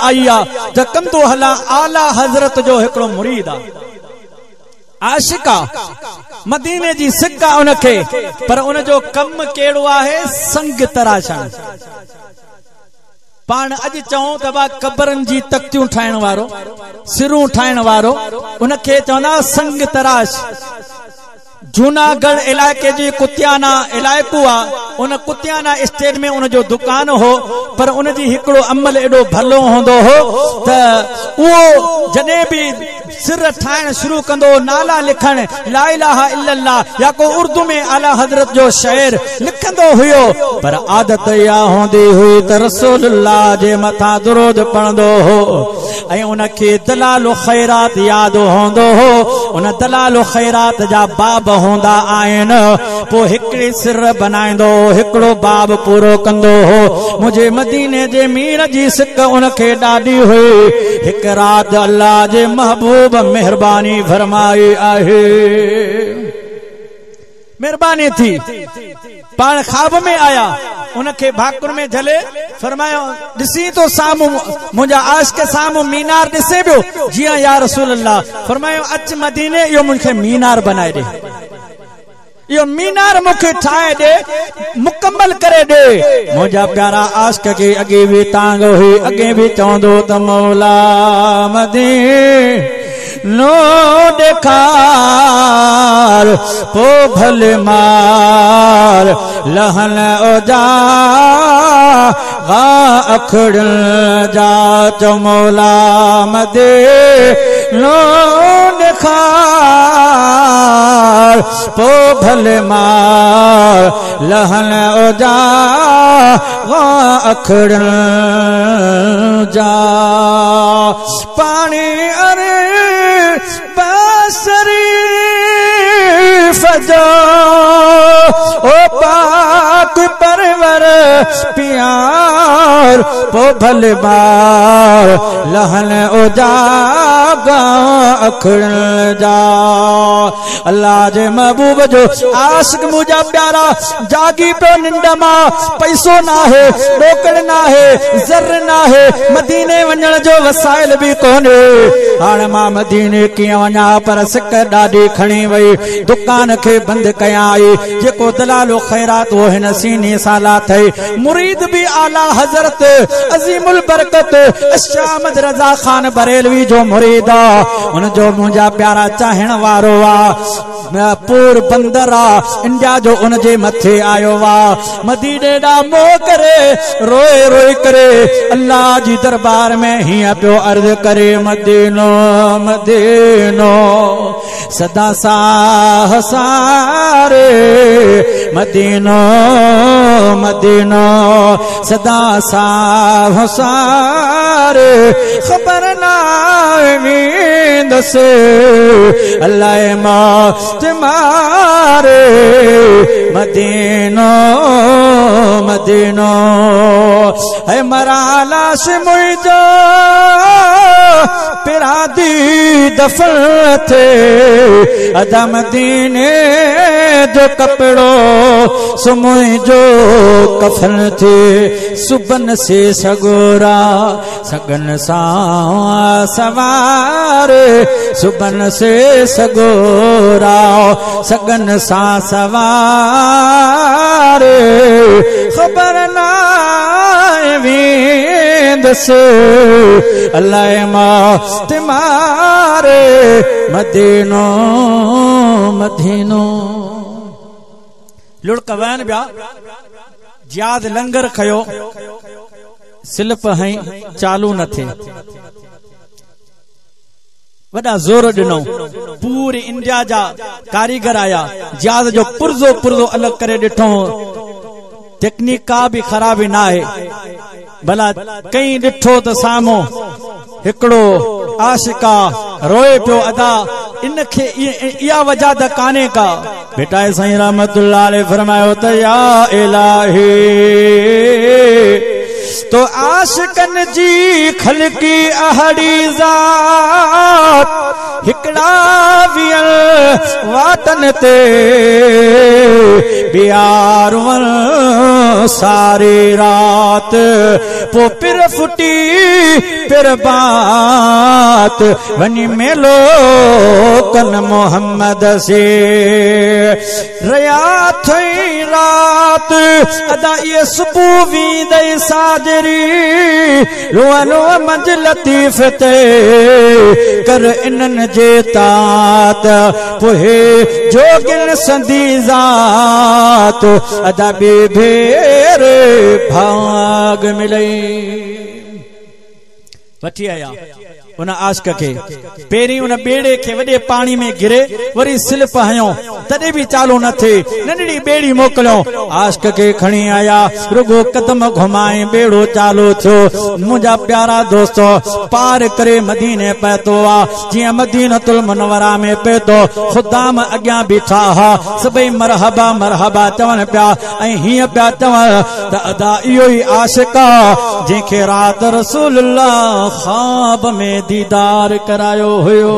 آئي آ ته ڪندو هلان اعليٰ حضرت جو هڪڙو مريد آ عاشق آ مديني جي سڪ آ ان کي پر ان جو ڪم ڪهڙو آهي سنگ تراشڻ پاڻ اڄ چئون ته با قبرن جي تختيون ٺاهڻ وارو سرون ٺاهڻ وارو ان کي چوندا سنگ تراش جوناڳڙهه علائقي جي ڪتيانا علائقو آ ان ڪتيانا اسٽيٽ ۾ ان جو دڪان هو پر ان جي هڪڙو عمل ايڏو ڀلو هوندو هو ته اهو جڏهن به سر ٺاهڻ شروع ڪندو هو نالا لکڻ لا اله الا الله يا ڪو اردو ۾ اعليٰ حضرت جو شعر لکندو هيو پر عادت اها هوندي هئي ته رسول الله جي مٿان درود پڙهندو هو ۽ ان کي دلال الخيرات ياد هوندو هو. ان دلال الخيرات جا باب هوندا آهن. پوء هڪڙي سر بنائيندو هو، هڪڙو باب پورو ڪندو هو. منهنجي مديني جي مير جي سڪ ان کي ڏاڍي هئي. هڪ رات الله جي محبوب مهرباني فرمائي آهي. مهرباني ٿي. پاڻ خواب ۾ آيا، ان کي ڀاڪر ۾ جهلي فرمايو، ڏسين ٿو سامهون منهنجا عاشق سامهون مينار ڏسين پيو؟ جي ها يا رسول الله. فرمايو، اچ مديني اهو مون کي مينار بنائي ڏي. اهو مينار مون کي ٺاهي ڏي، مڪمل ڪري ڏي. منهنجا پيارا عاشق کي اڳي به تانگهه هئي، اڳي به چوندو ته مولا مدينو ڏيکار پو ڀلي مار لهن اوجا غا اکڙين جا چو مولا مدينو ڏيکار پو ڀلي مار لهن اوجا غا اکڙين جا پاڻي اربع شريف جو او پاڪ پرور پيار پو ڀلي بار لهن اجاڳا اکڙن جا الله جي محبوب جو عاشق منهنجا پيارا جاڳي پيو ننڊ مان، پئسو ناهي، ڏوڪڙ ناهي، زر ناهي، مديني وڃڻ جو وسائل به ڪونهي، هاڻ مان مديني ڪيئن وڃان، پر سڪ ڏاڍي کڻي وئي، دڪان کي بند ڪيائين، جيڪو دلال خيرات هو هن سيني سان لاٿئي، مريد به اعليٰ حضرت عظيم البرڪت الشاهه احمد رضا خان بريلوي جو مريد آ، ان جو منهنجا پيارا چاهڻ وارو آ. پور بندر آ انڊيا جو ان جي مٿي آيو آ مديني ڏانهن منهن ڪري روئي روئي ڪري الله جي دربار ۾ هيئن پيو عرض ڪري مدينو مدينو سدا ساهه ساري مدينو مدينو سدا ساهه ساري خبر ناهي ويندس الله موت ماري مدينو مدينو اي مرا لاش منهنجو پرادي دفن ٿئي ادا مديني جو ڪپڙو سو منهنجو ڪفن ٿئي سبن سي سڳورا سگن سان سوار سبن سي سڳورا سگن سان سوار خبر ناهي ويندس الله موت ماري مدينو مدينو لڙڪ وهن پيا جياد لنگر کيو سلپ هنئي چالو نه ٿئي. وڏا زور ڏنو. پوري انڊيا جا ڪاريگر آيا. جهاز جو پرزو پرزو الڳ ڪري ڏٺو. ٽيڪنيڪ ڪا به خرابي ناهي. ڀلا ڪئين ڏٺو ته سامهون هڪڙو عاشق آ روئي پيو ادا ان کي اها وجادت ڪانهي ڪا. ڀٽائي سائين رحمت الله عليه فرمايو ته يا الٰهي تو عاشقن جي خلقي اهڙي ذات، هڪڙا ويل واٽن تي ٻيا روئن ساري رات، پوء پر ڦٽي پرڀات وڃي ميلو ڪن محمد سي. رهيا اٿئي رات ادا اهي صبح ويندئي ساجري، روئن منجهه لطيف تي ڪر انهن جي تات، پوء جوڳين سندي ذات ادا ٻي ڀيري ڀاڳ ملئي. وٺي آيا ان عاشق کي. پهرين ان ٻيڙي کي وڏي پاڻي ۾ گري وري سلپ هنيو، تڏهن به چالو نه ٿئي. ننڍڙي ٻيڙي موڪليو، عاشق کي کڻي آيا، رڳو قدم گهمائي ٻيڙو چالو ٿيو. منهنجا پيارا دوستو، پار ڪري مديني پهتو آ. جيئن مدينة المنوره ۾ پهتو، خدام اڳيان بيٺا ها، سڀئي مرحبا مرحبا چون پيا ۽ هيئن پيا چون ته ادا اهو ئي عاشق آ جنهن کي رات رسول الله خواب ۾ ديدار ڪرايو هيو.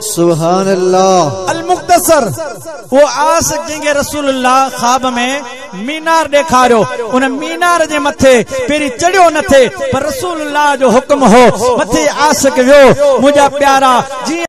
سبحان الله. المختصر اهو عاشق جنهن کي رسول الله خواب ۾ مينار ڏيکاريو، ان مينار جي مٿي پهرين چڙهيو نه ٿي پر رسول الله جو حڪم هو، مٿي عاشق ويو. منهنجا پيارا جيئن.